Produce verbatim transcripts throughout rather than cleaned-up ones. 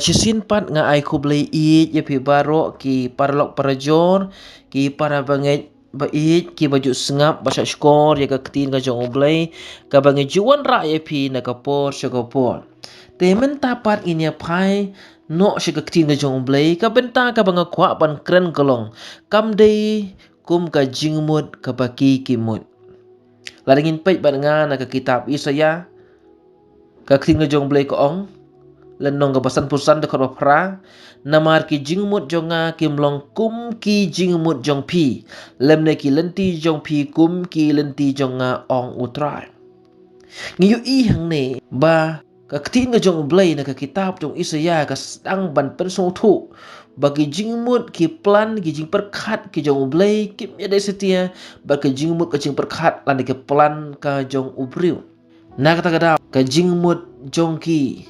Shisien pat nga ai khublei ïeit ïa phi baroh ki paralok parajor, ki para bangeit ba ïeit, ki ba ju sngap ba shah shkor ïa ka ktien ka jong U Blei kaba ngi ju wanrah ïa phi na ka por sha ka por. Te mynta pat ngin ïa phai noh sha ka ktien ka jong U Blei. Ka bynta kaba nga kwah ban kren ka long, kam dei kum ka jingmut kaba ki ki mut. Lada ngin peit bad nga na ka kitab Isaïah, ka ktien ka jong U Blei ka ong, lynnong kaba sanphew san, dkhot ba phra: Namar ki jingmut jong nga kim long kum ki jingmut jong phi, lymne ki lynti jong phi kum ki lynti jong nga, ong U Trai. Ngi ïohi hangne ba ka ktien ka jong U Blei na ka kitab jong Isaïah ka sdang ban pynsngewthuh ba ki jingmut, ki plan, ki jingpyrkhat ki jong U Blei kim ïadei satia bad ka jingmut, ka jingpyrkhat lane ka plan ka jong u briew. Na kata ka daw, ka jingmut jong ki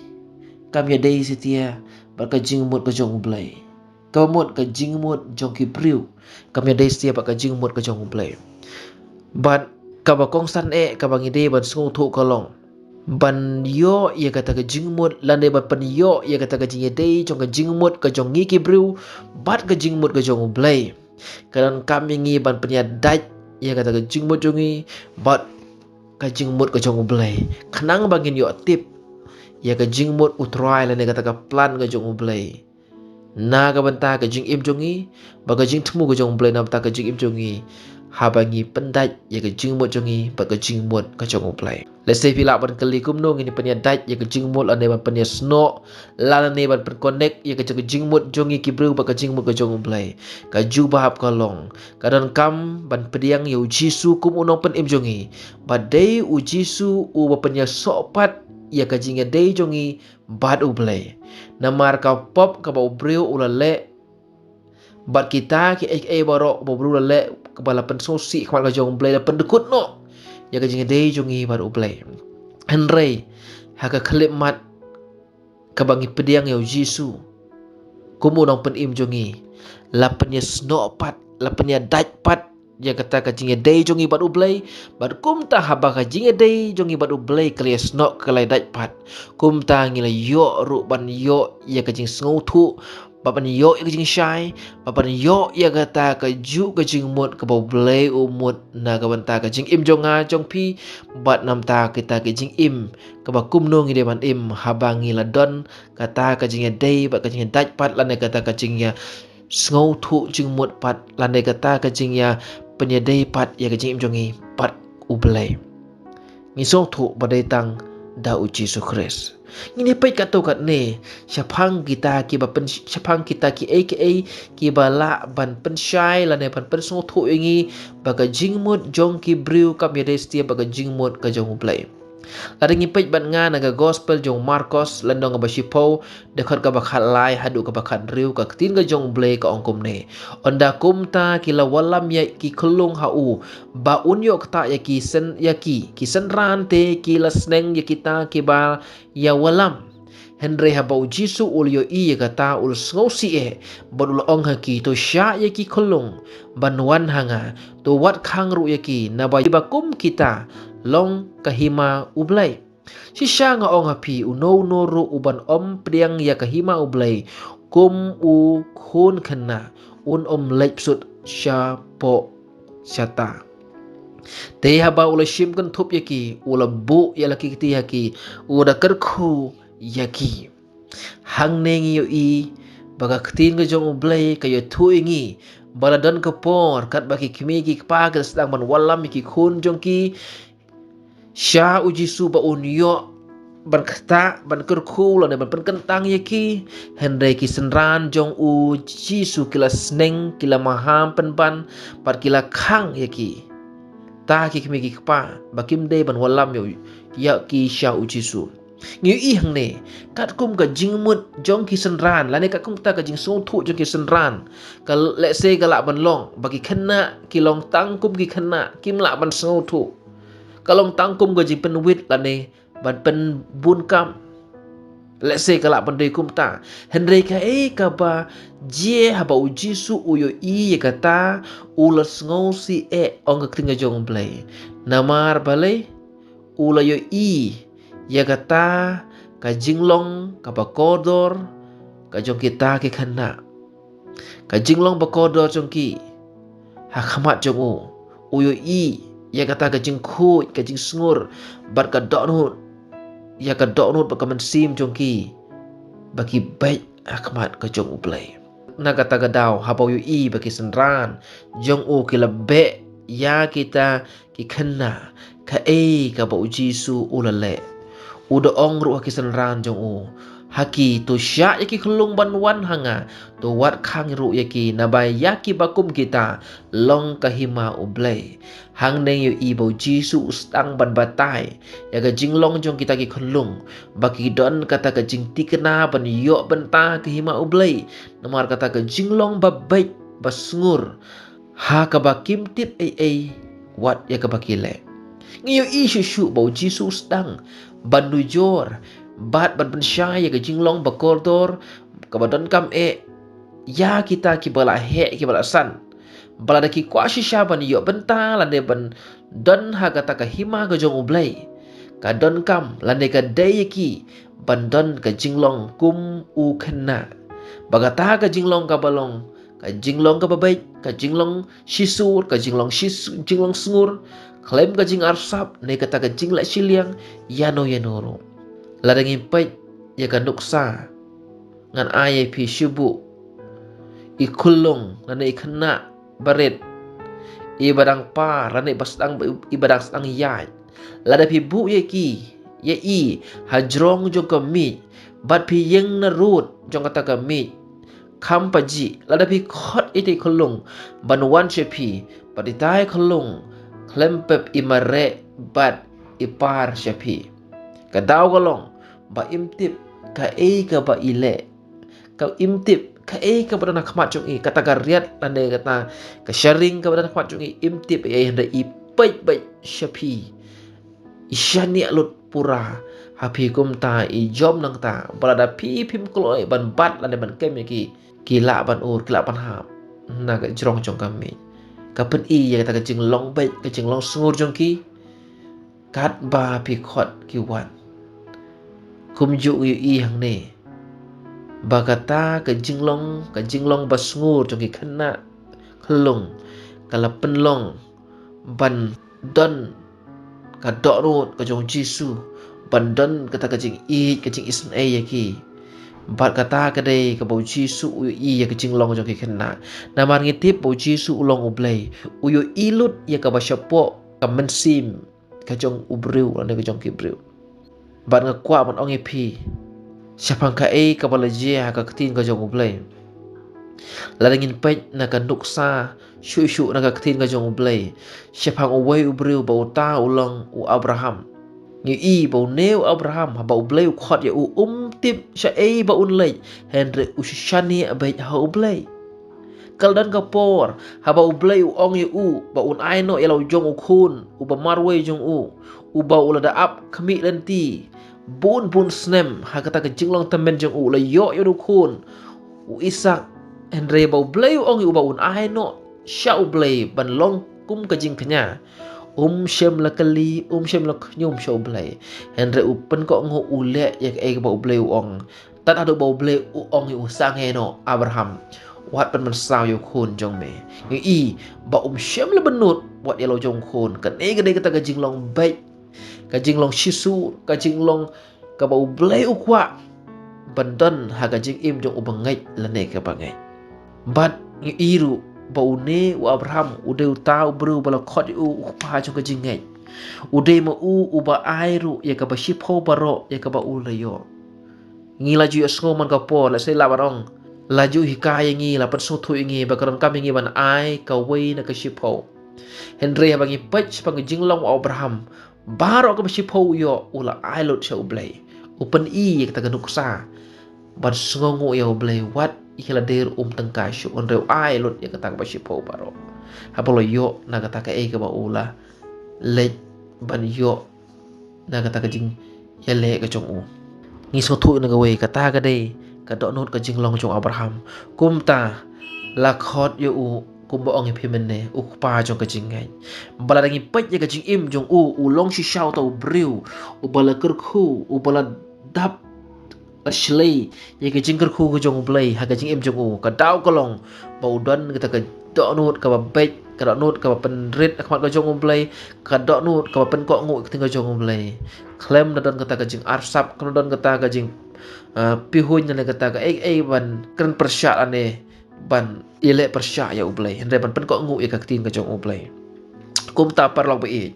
kam ïadei satia bad ka jingmut ka jong U Blei. Kaba mut, ka jingmut jong ki briew kam ïadei satia bad ka jingmut ka jong U Blei. Bad kaba kongsan eh kaba ngi dei ban sngewthuh ka long, ban ïoh ïa kata ka jingmut lane ban pynïoh ïa kata ka jingïadei jong ka jingmut ka jong ngi ki briew bad ka jingmut ka jong U Blei, ka donkam ïa ngi ban pynïadait ïa kata ka jingmut jong ngi bad ka jingmut ka jong U Blei, khnang ba ngin ïoh tip ïa ka jingmut U Trai lane kata ka plan ka jong U Blei na ka bynta ka jingim jong ngi bad ka jingthmu ka jong U Blei na ka bynta ka jingim jong ngi, haba ngi pyndait ïa ka jingmut jong ngi bad ka jingmut ka jong U Blei. Lehse phi lah ban kylli, kumno ngin pynïadait ïa ka jingmut lane ban pynïasnoh lane ban pynkonek ïa ka jingmut jong ngi ki briew bad ka jingmut ka jong U Blei? Ka jubab ka long, ka donkam ban pdiang ïa U Jisu kum U Nongpynim jong ngi. Bad dei U Jisu uba pynïasoh pat ïa ka jingïadei jong ngi bad U Blei. Namar ka pop kaba u briew u la leh bad kita kiei kiei baroh kaba u briew u la leh, kaba la pynsngewsih khmat ka jong U Blei, la pyndkut noh ïa ka jingïadei jong ngi bad U Blei. Hynrei ha ka khyllipmat, kaba ngi pdiang ïa U Jisu kum U Nongpynim jong ngi, la pynïasnoh pat, la pynïadait pat ïa kata ka jingïadei jong ngi bad U Blei. Bad kumta, haba ka jingïadei jong ngi bad U Blei ka la ïasnoh, ka la ïadait pat, kumta ngi la ïoh ruh ban ïoh ïa ka jingsngewthuh, bad ban ïoh ïa ka jingshai, bad ban ïoh ïa kata kajuh ka jingmut kaba U Blei u mut na ka bynta ka jingim jong nga jong phi, bad na ka bynta kita ki jingim kaba kumno ngi dei ban im haba ngi la don kata ka jingïadei bad ka jingïadait pat, lane kata ka jingïasngewthuh jingmut pat, lane kata ka jingïapynïadei pat ïa ka jingim jong ngi bad U Blei. Ngi sngewthuh ba dei tang da U Jisu Khrist. Ngin ïa peit katto katne shaphang kita kiba pyn, shaphang kita kiei kiei kiba lah ban pynshai lane ban pynsngewthuh ïa ngi ba ka jingmut jong ki briew kam ïadei satia bad ka jingmut ka jong U Blei. Lada ngi peit bad nga na ka Gospel jong u Markos, lynnong kaba shiphew, dkhot kaba khatlai haduh kaba khathynriew, ka ktien ka jong U Blei ka ong kumne: Ynda kumta ki la wallam ïa ki khyllung ha u ba un ïoh ktah ïa ki syn, ïa ki, ki synran, te ki la sneng ïa kita kiba ïa wallam. Hynrei haba U Jisu u la ïohi ïa kata, u la sngewsih eh, bad u la ong ha ki: To shah ïa ki khyllung ban wan ha nga, to wat khang ruh ïa ki, naba kiba kum kita long ka hima U Blei. Shisha nga ong ha phi, uno uno ruh uban ym pdiang ïa ka hima U Blei kum u khun khynnah, un ym leit bsut shapoh shata. Te haba u la shim kynthup ïa ki, u la buh ïa la ki kti ha ki, u da kyrkhu ïa ki. Hangne ngi ïohi ba ka ktien ka jong U Blei ka ïathuh ïa ngi ba la don ka por katba ki kmie ki kpa ki la sdang ban wallam ïa ki khun jong ki, sha U Jisu ba un ïoh ban ktah, ban kyrkhu lane ban pynkyntang ïa ki. Hynrei ki synran jong U Jisu ki la sneng, ki la maham pynban, bad ki la khang ïa ki, ta ki kmie ki kpa, ba kim dei ban wallam ïa u, ïa ki sha U Jisu. Ngi ïohi hangne katkum ka jingmut jong ki synran lane katkum kata ka jingsngewthuh jong ki synran. Ka, lehse ka lah ban long ba ki khynnah ki long tang kum ki khynnah, kim lah ban sngewthuh. Ka long tang kum ka jingpynwit lane ban pynbun kam. Lehse ka lah ban dei kumta. Hynrei kaei kaba jia, haba U Jisu u ïohi ïa kata, u la sngewsih eh, ong ka ktien ka jong U Blei. Namar balei? U la ïohi ïa kata ka jinglong kaba kordor ka jong kita ki khynnah, ka jinglong ba kordor jong ki ha khmat jong u. U ïohi ïa kata ka jingkhuid, ka jingsngur, bad ka dohnud, ïa ka dohnud bad ka mynsiem jong ki ba ki beit ha khmat ka jong U Blei. Na kata ka daw, haba u ïohi ba ki synran jong u ki la beh ïa kita ki khynnah, kaei kaba U Jisu u la leh? U da ong ruh ha ki synran jong u, ha ki, to shah ïa ki khyllung ban wan ha nga, to wad khang ruh ïa ki, naba ïa kiba kum kita long ka hima U Blei. Hangne ngi ïohi ba U Jisu u sdang ban batai ïa ka jinglong jong kita ki khyllung, ba ki don kata ka jingthikna ban ïoh bynta ka hima U Blei namar kata ka jinglong ba beit, ba sngur, ha kaba kim tip ei ei wat ïa kaba ki leh. Ngi ïohi shuh shuh ba U Jisu u sdang ban nujor bad ban pynshai ïa ka jinglong ba kordor kaba donkam eh ïa kita kiba la heh, kiba la san, ba lada ki kwah shisha ban ïoh bynta lane ban don ha kata ka hima ka jong U Blei, ka donkam lane ka dei ïa ki ban don ka jinglong kum u khynnah. Ba kata ka jinglong kaba long ka jinglong kaba beit, ka jinglong shisur, ka jinglong shisu-, jinglong sngur, khlem ka jingarsap ne kata ka jingleh shiliang ïano ïano ruh. Lada ngin peit ïa ka nuksa, ngan ai ïa phi shibun i khyllung lane i khynnah barit, iba dang par lane iba sdang, iba dang sdang ïaid. Lada phi buh ïa ki, ïa i hajrong jong ka miej, bad phi ïeng narud jong kata ka miej, kham pajih, lada phi khot ïa i khyllung ban wan sha phi, bad ita i khyllung khlem pep i mareh bad i par sha phi. Ka daw ka long ba im tip kaei kaba i leh, ka im tip kaei kaba don ha khmat jong i, kata ka riat lane kata ka sharing kaba don ha khmat jong i, im tip ei ei, hynrei i peit beit sha phi, i shaniah lut pura ha phi. Kumta i jop nangta ba lada phi phim kloi ban bat lane ban kem ïa ki, ki lah ban ur, ki lah ban hap na ka jrong jong ka miej. Ka pyni ïa kata ka jinglong beit, ka jinglong sngur jong ki, katba phi khot ki wan. Kumjuh u ïohi hangne ba kata ka jinglong, ka jinglong ba sngur jong ki khynnah khyllung ka la pynlong ban don ka dohnud ka jong U Jisu, ban don kata ka jingïeit, ka jingisynei ïa ki. Bad kata ka dei kaba U Jisu u ïohi ïa ka jinglong jong ki khynnah. Namar ngi tip ba U Jisu u long U Blei, u ïohi lut ïa kaba shapoh ka mynsiem ka jong u briew lane ka jong ki briew. Bad nga kwah ban ong ïa phi shaphang kaei kaba la jia ha ka ktien ka jong U Blei. Lada ngin peit na ka nuksa shuh shuh na ka ktien ka jong U Blei shaphang uwei u briew ba uta u long u Abraham, ngi ïohi ba une u Abraham, haba U Blei u khot ïa u, um tip shaei ba un leit, hynrei u shaniah beit ha U Blei. Ka la don ka por haba U Blei u ong ïa u ba un ai noh ïa la u jong u khun uba marwei jong u, uba u la da ap khmih lynti bun bun snem. Ha kata ka jinglong tymmen jong u, u la ïoh ïa u khun u Isaak. Hynrei ba U Blei u ong ïa u ba un ai noh sha U Blei ban long kum ka jingkñia, um shym la kylli, um shym la khñium sha U Blei. Hynrei u pynkohnguh, u leh ïa kaei kaba U Blei u ong. Tad haduh ba U Blei u ong ïa u, sangeh noh Abraham, wat pynmynsaw ïa u khun jong me. Ngi ïohi ba um shym la bynnud wat ïa la u jong u khun. Kane ka dei kata ka jinglong beit, ka jinglong shisur, ka jinglong kaba U Blei u kwah ban don ha ka jingim jong u bangeit lane ka bangeit. Bad ngi ïohi ruh ba une u Abraham u dei uta u briew ba la khot ïa u u kpa jong ka jingngeit. U dei ma u uba ai ruh ïa kaba shiphew baroh ïa kaba u la ïoh. Ngi la ju ïohsngew man ka por, lehse lah ban ong, la ju hikai ïa ngi, la pynsngewthuh ïa ngi ba ka donkam ïa ngi ban ai kawei na ka shiphew. Hynrei haba ngi peit shaphang ka jinglong u Abraham, baroh kaba shiphew u ïoh u la ai lut sha U Blei. U pyni ïa kata ka nuksa ban sngewnguh ïa U Blei, wat ïa lade ruh um tyngkai shuh, hynrei u ai lut ïa kata kaba shiphew baroh. Haba u la ïoh na kata kaei kaba u la leit ban ïoh na kata ka jingïaleh ka jong u. Ngi sngewthuh na kawei, kata ka dei ka dohnud ka jinglong jong u Abraham. Kumta la khot ïa u kumba ong ïa phi mynne, u kpa jong ka jingngeit. Ba lada ngi peit ïa ka jingim jong u, u long shisha uta u briew uba la kyrkhu, uba la dap la shlei ïa ka jingkyrkhu ka jong U Blei ha ka jingim jong u. Ka daw ka long ba u don kata ka dohnud kaba beit, ka dohnud kaba pynrit ha khmat ka jong U Blei, ka dohnud kaba pynkohnguh ïa ka ktien ka jong U Blei. Khlem da don kata ka jingarsap, khlem da don kata ka jing, ah, pihuiñ ne kata ka ei ei ban kren pyrshah ne ban ïaleh pyrshah ïa U Blei, hynrei ban pynkohnguh ïa ka ktien ka jong U Blei. Kumta paralok ba ïeit,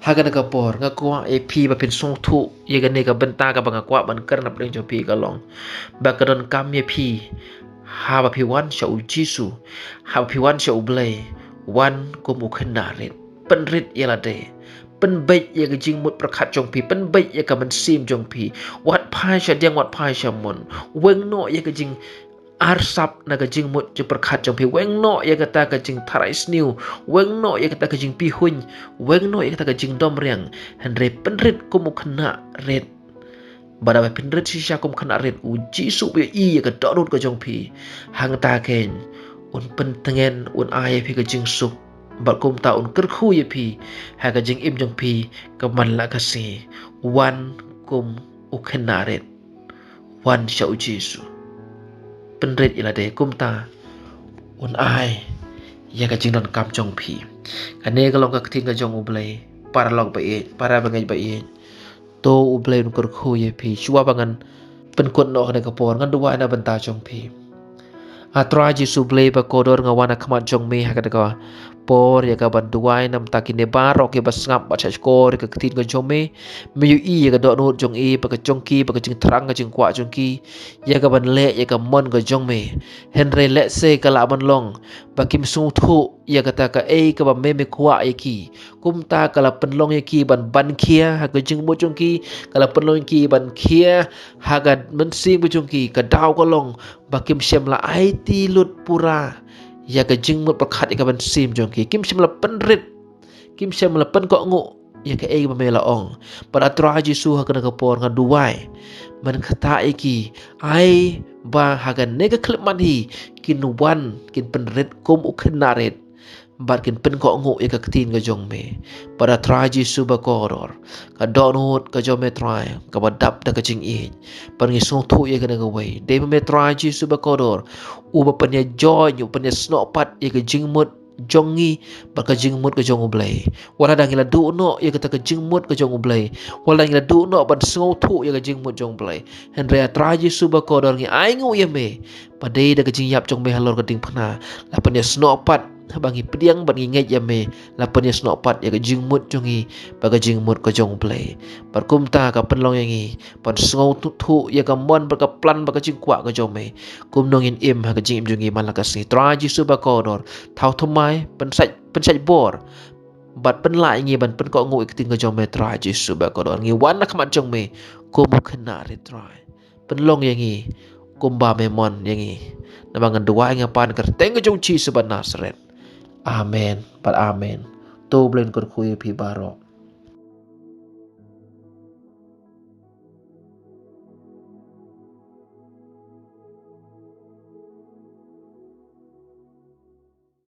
ha kane ka por nga kwah ïa phi ba phin sngewthuh ïa kane ka bynta kaba nga kwah ban kren na pdeng jong phi ka long ba ka donkam ïa phi, haba phi wan sha U Jisu, haba phi wan sha U Blei, wan kum u khynnah rit. Pynrit ïa lade, pynbeit ïa ka jingmut pyrkhat jong phi, pynbeit ïa ka mynsiem jong phi. Wat phai sha diang, wat phai sha mon. Weng noh ïa ka jing arsap na ka jingmut jingpyrkhat jong phi. Weng noh ïa kata ka jingtharai sniew, weng noh ïa kata ka jingpihuiñ, weng noh ïa kata ka jingdom riang. Hynrei pynrit kum u khynnah rit. Bad haba pynrit shisha kum khynnah rit, U Jisu u ïohi ïa ka dohnud ka jong phi. Hangta keiñ un pyntngen, un ai ïa phi ka jingsuk. Bad kumta un kyrkhu ïa phi ha ka jingim jong phi ka man la ka sngi. Wan kum u khynnah rit. Wan sha U Jisu. Pynrit ïa lade, kumta un ai ïa ka jingdonkam jong phi. Kane ka long ka ktien ka jong U Blei. Paralok ba ïeit, para bangeit ba ïeit, to U Blei un kyrkhu ïa phi. Shuwa ba ngan pynkut noh kane ka por, ngan duwai na bynta jong phi. A Trai Jisu Blei ba kordor, nga wan ha khmat jong me ha kane ka por ïa ka ban duwai na bynta kine baroh kiba sngap bad shahshkor ïa ka ktien ka jong me. Me ïohi ïa ka dohnud jong i, ba ka jong ki, ba ka jingthrang ka jingkwah jong ki ïa ka ban leh ïa ka mon ka jong me. Hynrei lehse ka lah ban long ba kim sngewthuh ïa kata kaei kaba me me kwah ïa ki. Kumta ka la pynlong ïa ki ban ban khia ha ka jingmut jong ki, ka la pynlong ïa ki ban khia ha ka mynsiem ka jong ki. Ka daw ka long ba kim shym la aiti lut pura ïa ka jingmut pyrkhat ïa ka mynsiem jong ki. Kim shym la pynrit, kim shym la pynkohnguh ïa kaei ba me la ong. Bad A Trai Jisu, ha kane ka por nga duwai, men kata ïa ki, ai ba ha kane ka khyllipmat hi kin wan, kin pynrit kum u khynnah rit. Bad kin pynkohnguh ïa ka ktien ka jong me. Bad A Trai Jisu ba kordor, ka dohnud ka jong me Trai, kaba dap da ka jingïeit, bad ngi sngewthuh ïa kane kawei, dei ma me Trai Jisu ba kordor uba pynïajoin, uba pynïasnoh pat ïa ka jingmut jong ngi bad ka jingmut ka jong U Blei. Wat la dang ngi la duh noh ïa kata ka jingmut ka jong U Blei, wat la dang ngi la duh noh ban sngewthuh ïa ka jingmut jong U Blei, hynrei A Trai Jisu ba kordor, ngi ainguh ïa me ba dei da ka jingïap jong me halor ka diengphna, la pynïasnoh pat, haba ngi pdiang bad ngi ngeit ïa me, la pynïasnoh pat ïa ka jingmut jong ngi bad ka jingmut ka jong U Blei. Bad kumta ka pynlong ïa ngi ban sngewthuh ïa ka mon bad ka plan bad ka jingkwah ka jong me. Kumno ngin im ha ka jingim jong ngi man la ka sngi, Trai Jisu ba kordor? Thaw thymmai, pynshait, pynshait bor bad pynlah ïa ngi ban pynkohnguh ïa ka ktien ka jong me Trai Jisu ba kordor. Ngi wan ha khmat jong me kum u khynnah rit Trai. Pynlong ïa ngi kumba me mon ïa ngi. Namar ngan duwai, ngan pan ha ka kyrteng ka jong U Jisu ba Nasaret. Amen bad amen. To U Blei un kyrkhu ïa phi baroh.